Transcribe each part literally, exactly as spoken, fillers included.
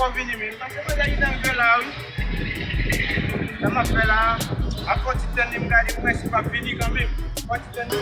Fò vini, men. Paske mwen te gentan rive la, wi. Sa m ap fè la, ap fè yon ti tann li, m gade, m wè si l p ap vini kanmenm. Fò ti tann li.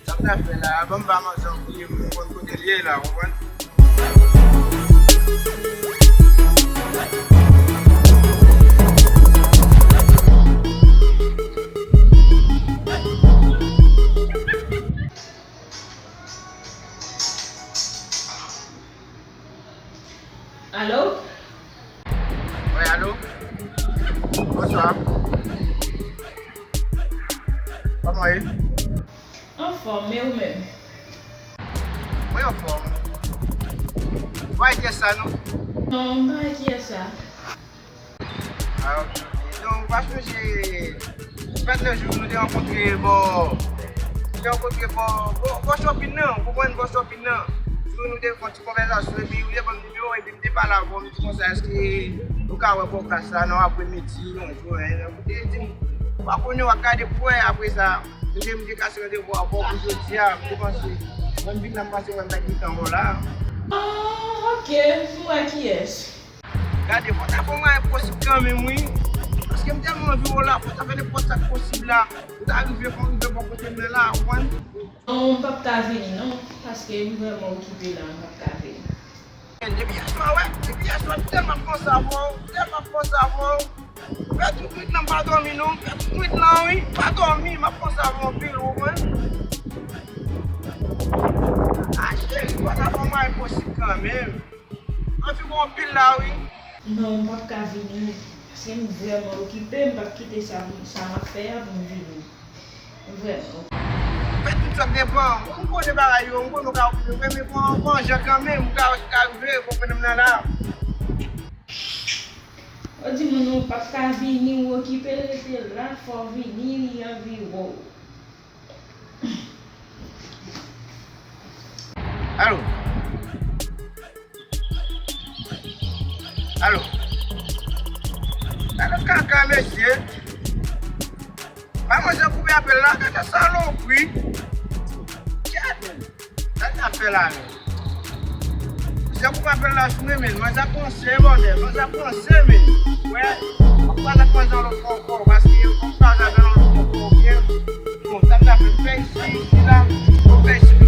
Sa m ta fè la, ban m ba manzè yon kout je pou m konn kote l ye la, w konprann? Alo? Wi, alo. Bonswa. Kòman w ye? Anfòm, e ou menm? Mwen anfòm. Ou pa wè kiyès sa, non? Non, m pa wè kiyès sa. Ah, ok. Donk, ou pa sonje, fèt nan jou nou te rankontre bò, nou te rankontre bò, bò, bò shopping nan, ou konprann, bò shopping nan. Jou nou te fè yon ti konvèsasyon, epi ou te ban m nimewo, epi m te pale avè w, m di konsa, èske nou ka wè bò klas la nan apremidi, yon jou, en, ou te di m, ou pa konnen, w ap gade pou wè, apre sa, m te, m te kase randevou avè w pou jodi a, m te panse, mwen m vin la, m panse mwen m t ap gentan wè w la. Ah, ok, m wè kiyès. Gade, fò w ta fè yon mwayen posib kanmenm, wi. Paske m tèlman anvi wè w la, fò w ta fè nenpòt sa k posib la. Ou ta rive, fò w rive bò kote m nan la, ou konprann? Non, m p ap ka vini, non. Paske m vrèman okipe la, m p ap ka vini. Depi yèswa, wè, depi yèswa, m tèlman ap panse avè w, m tèlman ap panse avè w. Fè tout nwit lan, m pa dòmi, non. Fè tout nwit lan, wi, m pa dòmi, m ap panse avè w anpil, ou konprann? Ah, cheri, fò w ta fè yon mwayen posib kanmenm. Anvi w anpil la, wi. Non, m p ap ka vini. Paske m vrèman okipe, m p ap kite sa, sa m ap fè a pou m vini. M vrèman okipe. Fè tout sa k depann. M konnen bagay yo, m konnen w ka okipe, men pran, pran jan kanmenm, ou ka, ou ka rive, ou konnen m nan la. Ou di moun ou p ap ka vini, ou okipe, rete la, fò w vini, li anvi wè w. Alo? Alo? Gade kaka, mesye. Manzè koupe apèl la, gade salopri. Kèt, men. Sa n ap fè la, men? Manzè koupe apèl la sou mwen, men. Manzè ap pran sè, bòdè. Manzè ap pran sè, men. Wè, m ap pale ak manzè yon lòt fwa ankò, paske m pa janm wè yon lòt fwa ankò, oke? Bon, sa n ap fè, m fè isi, isi la. M fè isi,